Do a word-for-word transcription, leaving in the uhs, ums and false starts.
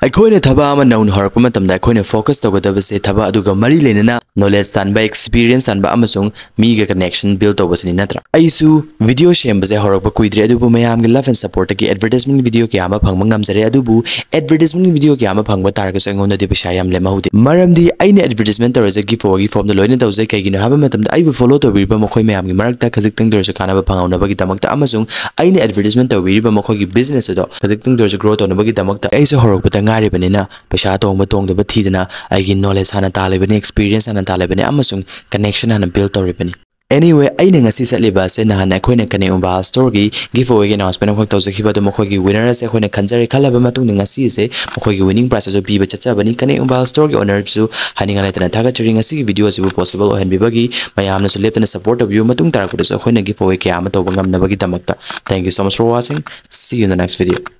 ꯑꯩꯈꯣꯏꯅ ꯊꯕꯛ ꯑꯃ ꯅꯧꯅ ꯍꯧꯔꯛꯄ ꯃꯇꯝꯗ ꯑꯩꯈꯣꯏꯅ focus ꯇꯧꯒꯗꯕꯁꯦ ꯊꯕꯛ ꯑꯗꯨꯒ ꯃꯔꯤ ꯂꯩꯅꯅ knowledge ꯇꯥꯟꯕ, experience ꯇꯥꯟꯕ ꯑꯃꯁꯨꯡ ꯃꯤꯒ connection build ꯇꯧꯕꯁꯤꯅꯤ, ꯅꯠꯇ꯭ꯔꯥ? ꯑꯩꯁꯨ video ꯁꯦꯝꯕꯁꯦ ꯍꯧꯔꯛꯄ ꯀꯨꯏꯗ꯭ꯔꯤ, ꯑꯗꯨꯕꯨ ꯃꯌꯥꯝꯒꯤ love and support ꯇꯒꯤ advertisement video ꯀꯌꯥ ꯑꯃ ꯐꯪꯕ ꯉꯝꯖꯔꯦ꯫ ꯑꯗꯨꯕꯨ advertisement video ꯀꯌꯥ ꯑꯃ ꯐꯪꯕ ꯇꯥꯔꯒꯁꯨ ꯑꯩꯉꯣꯟꯗꯗꯤ ꯄꯩꯁꯥ ꯌꯥꯝ ꯂꯦꯝꯍꯧꯗꯦ, ꯃꯔꯝꯗꯤ ꯑꯩꯅ advertisement ꯇꯧꯔꯤꯁꯦ giveaway ꯒꯤ form ꯗ ꯂꯣꯏꯅ ꯇꯧꯖꯩ꯫ ꯀꯩꯒꯤꯅꯣ ꯍꯥꯏꯕ ꯃꯇꯝꯗ ꯑꯩꯕꯨ follow ꯇꯧꯕꯤꯔꯤꯕ ꯃꯈꯣꯏ ꯃꯌꯥꯝꯒꯤ ꯃꯔꯛꯇ ꯈꯖꯤꯛꯇꯪꯗ ꯑꯣꯏꯔꯁꯨ ꯀꯥꯟꯅꯕ ꯐꯪꯍꯧꯅꯕꯒꯤꯗꯃꯛꯇ ꯑꯃꯁꯨꯡ ꯑꯩꯅ advertisement ꯇꯧꯕꯤꯔꯤꯕ ꯃꯈꯣꯏꯒꯤ business ꯑꯗꯣ ꯈꯖꯤꯛꯇꯪꯗ ꯑꯣꯏꯔꯁꯨ grow ꯇꯧꯅꯕꯒꯤꯗꯃꯛꯇ꯫ ꯑꯩꯁꯨ ꯍꯧꯔꯛꯄꯗ ꯉꯥꯏꯔꯤꯕꯅꯤꯅ ꯄꯩꯁꯥ ꯇꯣꯡꯕ ꯇꯣꯡꯗꯕ ꯊꯤꯗꯅ ꯑꯩꯒꯤ knowledge ꯍꯥꯟꯅ ꯇꯥꯜꯂꯤꯕꯅꯤ, experience ꯍꯥꯟꯅ ꯇꯥꯜꯂꯤꯕꯅꯤ ꯑꯃꯁꯨꯡ connection ꯍꯥꯟꯅ build ꯇꯧꯔꯤꯕꯅꯤ꯫ Anyway, ꯑꯩꯅ ꯉꯁꯤ ꯆꯠꯂꯤꯕ ꯑꯁꯦ ꯅꯍꯥꯟ ꯑꯩꯈꯣꯏꯅ ꯀꯅꯦꯛ ꯃꯣꯕꯥꯏꯜ ꯁ꯭ꯇꯣꯔꯒꯤ giveaway ꯒꯤ announcement ꯑꯃꯈꯛ ꯇꯧꯖꯈꯤꯕ ꯑꯗꯨ ꯃꯈꯣꯏꯒꯤ winner ꯑꯁꯦ ꯑꯩꯈꯣꯏꯅ ꯈꯟꯖꯔꯦ꯫ ꯈꯜꯂꯕ ꯃꯇꯨꯡꯗ ꯉꯁꯤ ꯑꯁꯦ ꯃꯈꯣꯏꯒꯤ winning prize ꯑꯗꯨ ꯄꯤꯕ ꯆꯠꯆꯕꯅꯤ꯫ ꯀꯅꯦꯛ ꯃꯣꯕꯥꯏꯜ ꯁ꯭ꯇꯣꯔꯒꯤ owner ꯁꯨ ꯍꯥꯏꯅꯤꯡꯉꯥꯏ ꯂꯩꯇꯅ ꯊꯥꯒꯠꯆꯔꯤ꯫ ꯉꯁꯤꯒꯤ video ꯑꯁꯤꯕꯨ possible ꯑꯣꯏꯍꯟꯕꯤꯕꯒꯤ ꯃꯌꯥꯝꯅꯁꯨ ꯂꯦꯞꯇꯅ support ꯇꯧꯕꯤꯌꯨ꯫ ꯃꯇꯨꯡ ꯇꯥꯔꯛꯄꯗꯁꯨ ꯑꯩꯈꯣꯏꯅ giveaway ꯀꯌꯥ ꯑꯃ ꯇꯧꯕ ꯉꯝꯅꯕꯒꯤꯗꯃꯛꯇ꯫ Thank you so much for watching. See you in the next video.